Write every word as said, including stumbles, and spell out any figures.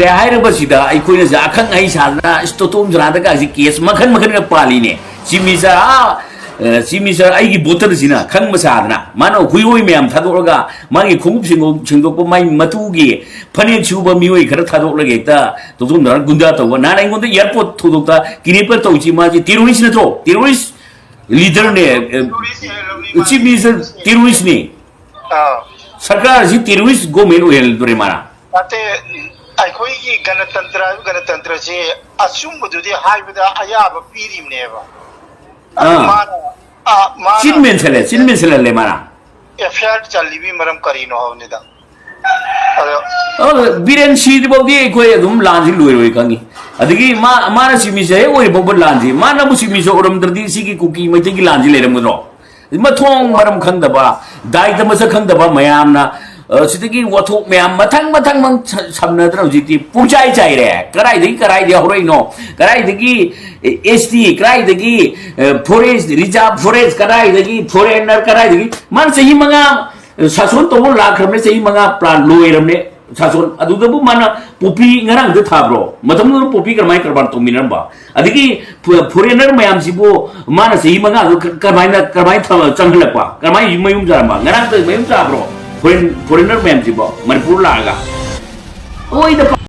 ꯍꯥꯏꯔꯕꯁꯤꯗ ꯑꯩꯈꯣꯏꯅꯁꯨ ꯑꯈꯪ ꯑꯍꯩ ꯁꯥꯗꯅ ꯏꯁ ꯇꯣꯇꯣꯝ ꯖꯔꯥꯗꯒꯁꯤ ꯀꯦꯁ ꯃꯈꯟ ꯃꯈꯟꯒ ꯄꯥꯜꯂꯤꯅꯦ꯫ ꯆꯤꯞ ꯃꯤꯅꯤꯁꯇꯔ, ꯑꯥ, ꯑ, ꯆꯤꯞ ꯃꯤꯅꯤꯁꯇꯔ ꯑꯩꯒꯤ ꯚꯣꯇꯔꯁꯤꯅ ꯈꯪꯕ ꯁꯥꯗꯅ ꯃꯥꯅ ꯍꯨꯏꯔꯣꯏ ꯃꯌꯥꯝ ꯊꯥꯗꯣꯛꯂꯒ ꯃꯥꯒꯤ ꯈꯣꯡꯎꯞ ꯁꯦꯡꯗꯣꯛ-, ꯁꯦꯡꯗꯣꯛꯄ ꯃꯥꯒꯤ ꯃꯇꯨꯒꯤ ꯐꯅꯦꯛ ꯁꯨꯕ ꯃꯤꯑꯣꯏ ꯈꯔ ꯊꯥꯗꯣꯛꯂꯒ ꯍꯦꯛꯇ ꯇꯣꯇꯣꯝ ꯖꯔꯥ ꯒꯨꯟꯗꯥ ꯇꯧꯕ꯫ ꯅꯍꯥꯟ ꯑꯩꯉꯣꯟꯗ ꯑꯦꯌꯥꯔꯄꯣꯔꯠ ꯊꯧꯗꯣꯛꯇ ꯀꯤꯗꯅꯦꯄꯔ ꯇꯧꯁꯤ ꯃꯥꯁꯤ ꯇꯦꯔꯣꯔꯤꯁ ꯅꯠꯇ꯭ꯔꯣ? ꯇꯦꯔꯣꯔꯤꯁ ꯂꯤꯗꯔꯅꯦ, ꯑ, ꯆꯤꯞ ꯃꯤꯅꯤꯁꯇꯔ ꯇꯦꯔꯣꯔꯤꯁꯅꯤ꯫ ꯑꯥ꯫ ꯁꯔꯀꯥꯔꯁꯤ ꯇꯦꯔꯣꯔꯤꯁ ꯒꯣꯔꯃꯦꯟ ꯑꯣꯏꯍꯜꯗꯣꯔꯦ ꯃꯥꯅ꯫ ꯅꯠꯇꯦ, ꯑꯩꯈꯣꯏꯒꯤ ꯒꯅꯇꯟꯇ꯭ꯔ ꯍꯥꯏꯕ ꯒꯅꯇꯟꯇ꯭ꯔꯁꯤ ꯑꯆꯨꯝꯕꯗꯨꯗꯤ ꯍꯥꯏꯕꯗ ꯑꯌꯥꯕ ꯄꯤꯔꯤꯕꯅꯦꯕ꯫ ꯑꯗꯨ ꯑꯥ꯫ ꯃꯥꯅ, ꯑꯥ, ꯃꯥꯅ ꯆꯤꯟ ꯃꯦꯟꯁꯜꯂꯦ, ꯆꯤꯟ ꯃꯦꯟꯁꯜꯍꯜꯂꯦ ꯃꯥꯅ꯫ ꯑꯦꯐ ꯑꯥꯏ ꯑꯥꯔ ꯆꯜꯂꯤꯕꯒꯤ ꯃꯔꯝ ꯀꯔꯤꯅꯣ ꯍꯥꯏꯕꯅꯤꯗ꯫ ꯑꯗꯣ ꯑ, ꯕꯤꯔꯦꯟ ꯁꯤꯗ꯭ꯔꯤꯐꯥꯎꯗꯤ ꯑꯩꯈꯣꯏ ꯑꯗꯨꯝ ꯂꯥꯟꯁꯤ ꯂꯣꯏꯔꯣꯏ ꯈꯪꯉꯤ꯫ ꯑꯗꯒꯤ ꯃꯥ, ꯃꯥꯅ ꯆꯤꯞ ꯃꯤꯅꯤꯁꯇꯔ ꯍꯦꯛ ꯑꯣꯏꯔꯤ ꯐꯥꯎꯕ ꯂꯥꯟꯁꯤ, ꯃꯥꯅꯕꯨ ꯆꯤꯞ ꯃꯤꯅꯤꯁꯇꯔ ꯑꯣꯏꯔꯝꯗ꯭ꯔꯗꯤ ꯁꯤꯒꯤ ꯀꯨꯀꯤ ꯃꯩꯇꯩꯒꯤ ꯂꯥꯟꯁꯤ ꯂꯩꯔꯝꯒꯗ꯭ꯔꯣ? ꯃꯊꯣꯡ ꯃꯔꯝ ꯈꯪꯗꯕ, ꯗꯥꯏꯇ ꯃꯁꯛ ꯈꯪꯗꯕ ꯃꯌꯥꯝꯅ, ꯑ, ꯁꯤꯗꯒꯤ ꯋꯥꯊꯣꯛ ꯃꯌꯥꯝ ꯃꯊꯪ ꯃꯊꯪ ꯃꯊꯪ ꯁ-, ꯁꯝꯅꯗꯅ ꯍꯧꯖꯤꯛꯇꯤ ꯄꯨꯡꯆꯥꯏ ꯆꯥꯏꯔꯦ꯫ ꯀꯗꯥꯏꯗꯒꯤ ꯀꯗꯥꯏꯗꯒꯤ ꯍꯧꯔꯛꯏꯅꯣ? ꯀꯗꯥꯏꯗꯒꯤ, ꯑꯦ, ꯑꯦꯁ ꯇꯤ, ꯀꯗꯥꯏꯗꯒꯤ, ꯑ, ꯐꯣꯔꯦꯁ, ꯔꯤꯖꯥꯔꯚ ꯐꯣꯔꯦꯁ, ꯀꯗꯥꯏꯗꯒꯤ ꯐꯣꯔꯦꯅꯔ, ꯀꯗꯥꯏꯗꯒꯤ? ꯃꯥꯅ ꯆꯍꯤ ꯃꯉꯥ ꯁꯥꯁꯣꯟ ꯇꯧꯕ ꯂꯥꯛꯈ꯭ꯔꯕꯅꯦ, ꯆꯍꯤ ꯃꯉꯥ ꯄ꯭ꯂꯥꯟ ꯂꯣꯏꯔꯕꯅꯦ꯫ ꯁꯥꯁꯣꯟ ꯑꯗꯨꯗꯕꯨ ꯃꯥꯅ ꯄꯣꯄꯤ ꯉꯔꯥꯡꯗ ꯊꯥꯕ꯭ꯔꯣ? ꯃꯇꯝꯗꯨꯗ ꯄꯣꯄꯤ ꯀꯔꯝꯍꯥꯏꯅ ꯀꯔꯕꯥꯔ ꯇꯧꯃꯤꯟꯅꯔꯝꯕ? ꯑꯗꯒꯤ ꯐꯣ-, ꯐꯣꯔꯦꯅꯔ ꯃꯌꯥꯝꯁꯤꯕꯨ ꯃꯥꯅ ꯆꯍꯤ ꯃꯉꯥꯗꯨ ꯀ-, ꯀꯔꯝꯍꯥꯏꯅ, ꯀꯔꯝꯍꯥꯏꯅ ꯊꯕꯛ ꯆꯪꯍꯜꯂꯛꯄ? ꯀꯔꯝꯍꯥꯏꯅ ꯃꯌꯨꯝ ꯆꯥꯔꯝꯕ? ꯉꯔꯥꯡꯇ ꯃꯌꯨꯝ ꯆꯥꯕ꯭ꯔꯣ? ꯐꯣꯔꯦꯟ-, ꯐꯣꯔꯦꯅꯔ ꯃꯌꯥꯝꯁꯤꯕꯣ ꯃꯅꯤꯄꯨꯔ ꯂꯥꯛꯑꯒ? ꯑꯣꯏꯗ